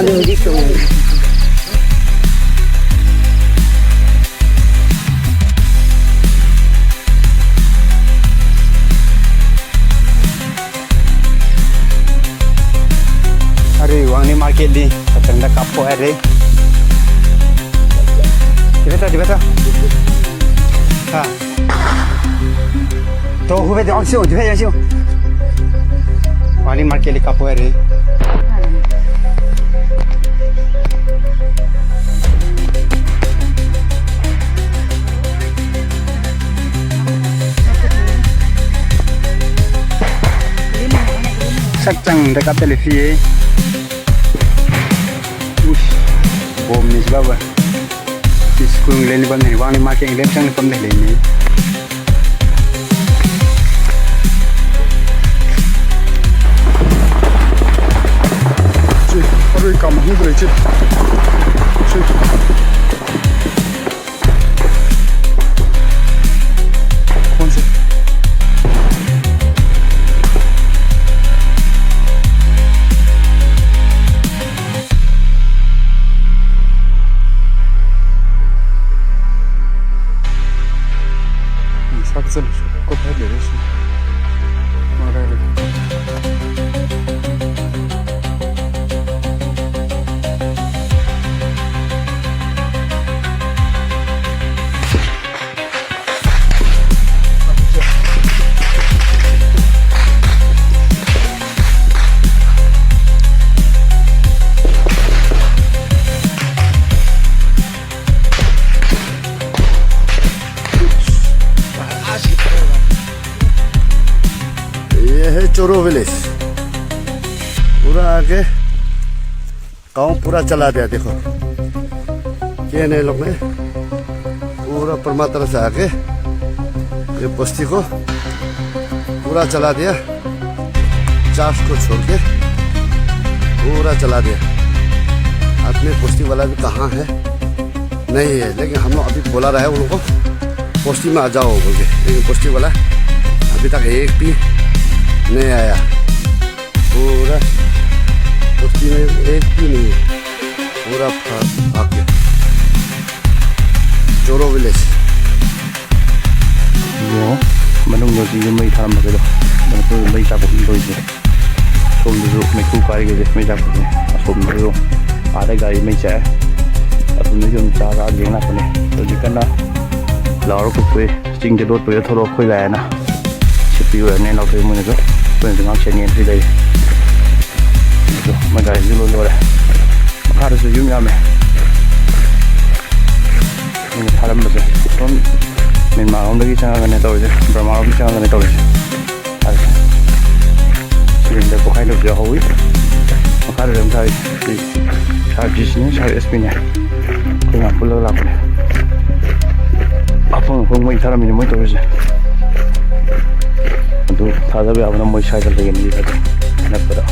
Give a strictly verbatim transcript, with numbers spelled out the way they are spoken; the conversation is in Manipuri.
ꯑꯗꯨ ꯍꯧꯖꯤꯛ ꯇꯧ꯫ ꯑꯔꯦ, ꯋꯥꯡꯅꯤ ꯃꯥꯔꯀꯦꯠꯅꯤ꯫ ꯃꯊꯪꯗ ꯀꯥꯞꯄꯣ ꯍꯥꯏꯔꯦ꯫ ꯗꯤꯕꯦꯇ, ꯗꯤꯕꯦꯇ꯫ ꯍꯥ꯫ ꯇꯣ, ꯍꯨꯕꯦ ꯗꯦ, ꯑꯣꯟꯁꯤꯌꯣ, ꯗꯤꯕꯦ, ꯑꯣꯟꯁꯤꯌꯣ꯫ ꯋꯥꯡꯅꯤ ꯃꯥꯔꯀꯦꯠꯅꯤ ꯀꯥꯞꯄꯣ ꯍꯥꯏꯔꯦ꯫ ꯁꯛ ꯆꯪꯗ ꯀꯥꯞꯇ ꯂꯦꯞꯄꯤꯌꯦ꯫ ꯎꯁ, ꯕꯣꯝꯅꯤ ꯁꯤꯕꯕ꯫ ꯁ꯭ꯀꯨꯜ ꯂꯩꯅꯕ ꯅꯦ, ꯋꯥꯡꯅꯤ ꯃꯥꯔꯀꯦꯠ ꯂꯦꯞ ꯆꯪ ꯃꯐꯝꯗ ꯂꯩꯅꯤ꯫ ꯁꯤ, ꯑꯔꯣꯏ ꯀꯥ ꯃꯅꯨꯡꯗ ꯂꯩ, ꯁꯤ꯫ ꯁꯤ꯫ ꯐꯣꯟꯁꯦ꯫ ꯁꯛ ꯆꯠꯂꯨꯁꯨ ꯀꯣꯛ ꯐꯠ ꯂꯩꯔꯁꯨ꯫ ꯃꯔꯥꯏ ꯂꯩ꯫ ये है चोरो विलेज। पूरा आके गांव पूरा चला दिया। देखो, ये नहीं लोग ने पूरा परमात्रा से आके ये बस्ती को पूरा चला दिया। चास को छोड़ के पूरा चला दिया। आदमी बस्ती वाला भी कहाँ है, नहीं है, लेकिन हम लोग अभी बोला रहा है उन लोगों को, बस्ती में आ जाओ बोल के, लेकिन बस्ती वाला अभी तक एक भी नहीं आया। पूरा नहीं, एक भी नहीं है, पूरा फा-, आग है। जोरो विलेज। ꯌꯦꯡꯉꯣ, ꯃꯅꯨꯡꯗ ꯍꯧꯖꯤꯛ ꯌꯨꯝ ꯃꯩ ꯊꯥꯔꯝꯕꯒꯤꯗꯣ, ꯃꯅꯤꯄꯨꯔꯗ ꯃꯩ ꯆꯥꯛꯄ ꯍꯧꯅ ꯇꯧꯔꯤꯁꯦ꯫ ꯁꯣꯝꯗꯁꯨ ꯃꯩꯈꯨ ꯀꯥꯏꯔꯤꯈꯩꯁꯦ ꯃꯩ ꯆꯥꯛꯄꯁꯦ꯫ ꯑꯁꯣꯝꯗꯁꯨ ꯑꯥꯗ ꯒꯥꯔꯤ ꯃꯩ ꯆꯥꯛꯑꯦ꯫ ꯑꯁꯣꯝꯗꯁꯨ ꯑꯗꯨꯝ ꯆꯥ ꯆꯥ ꯌꯦꯡ ꯂꯥꯛꯄꯅꯦ꯫ ꯍꯧꯖꯤꯛ ꯀꯟꯅ ꯂꯥꯎꯔ ꯀꯨꯞꯄꯨꯏ꯫ ꯆꯤꯡꯗ ꯂꯣꯠꯄꯒꯤ ꯊꯣꯛꯂꯛꯑꯣ ꯑꯩꯈꯣꯏ ꯂꯥꯛꯑꯦꯅ꯫ ꯁꯤꯠꯄꯤ ꯑꯣꯏꯔꯅꯦ ꯂꯥꯎꯊꯣꯛꯏ ꯃꯣꯏꯅꯁꯨ꯫ ꯑꯩꯈꯣꯏꯅꯁꯨ ꯉꯥꯏꯍꯥꯛ ꯁꯦꯟꯅꯩ ꯁꯤꯗꯩ꯫ ꯑꯗꯣ ꯃꯣꯏ ꯒꯥꯔꯤꯁꯨ ꯂꯣꯏ ꯂꯣꯏꯔꯦ꯫ ꯃꯈꯥꯗꯁꯨ ꯌꯨꯝ ꯌꯥꯝꯃꯦ꯫ ꯃꯣꯏꯅ ꯊꯥꯔꯝꯕꯁꯦ꯫ ꯁꯣꯝ ꯃ꯭ꯌꯥꯟꯃꯥꯔ ꯂꯣꯝꯗꯒꯤ ꯆꯪꯉꯒꯅꯦ ꯇꯧꯔꯤꯁꯦ, ꯕꯔꯃꯥ ꯂꯣꯝꯗꯒꯤ ꯆꯪꯉꯒꯅꯦ ꯇꯧꯔꯤꯁꯦ꯫ ꯁꯤꯂꯤꯟꯗꯔ ꯄꯣꯈꯥꯏꯅꯕꯁꯨ ꯌꯥꯎꯍꯧꯋꯤ꯫ ꯃꯈꯥꯗ ꯑꯗꯨꯝ ꯊꯥꯔꯤ꯫ ꯁꯤ ꯁꯥꯔ ꯖꯤꯁꯤꯅꯦ, ꯁꯥꯔ ꯑꯦꯁ ꯄꯤꯅꯦ꯫ ꯑꯩꯈꯣꯏ ꯃꯌꯥꯝ ꯄꯨꯜꯂꯒ ꯂꯥꯛꯄꯅꯦ꯫ ꯑꯐꯪ ꯑꯐꯪ ꯃꯩ ꯊꯥꯔꯝꯃꯤꯅꯦ ꯃꯣꯏ ꯇꯧꯔꯤꯁꯦ꯫ ꯑꯗꯨ ꯊꯥꯖꯕ ꯌꯥꯕꯅ ꯃꯣꯏ ꯁ꯭ꯋꯥꯏꯗ ꯂꯩꯒꯅꯤ ꯈꯜꯂꯤ, ꯑꯅꯛꯄꯗ꯫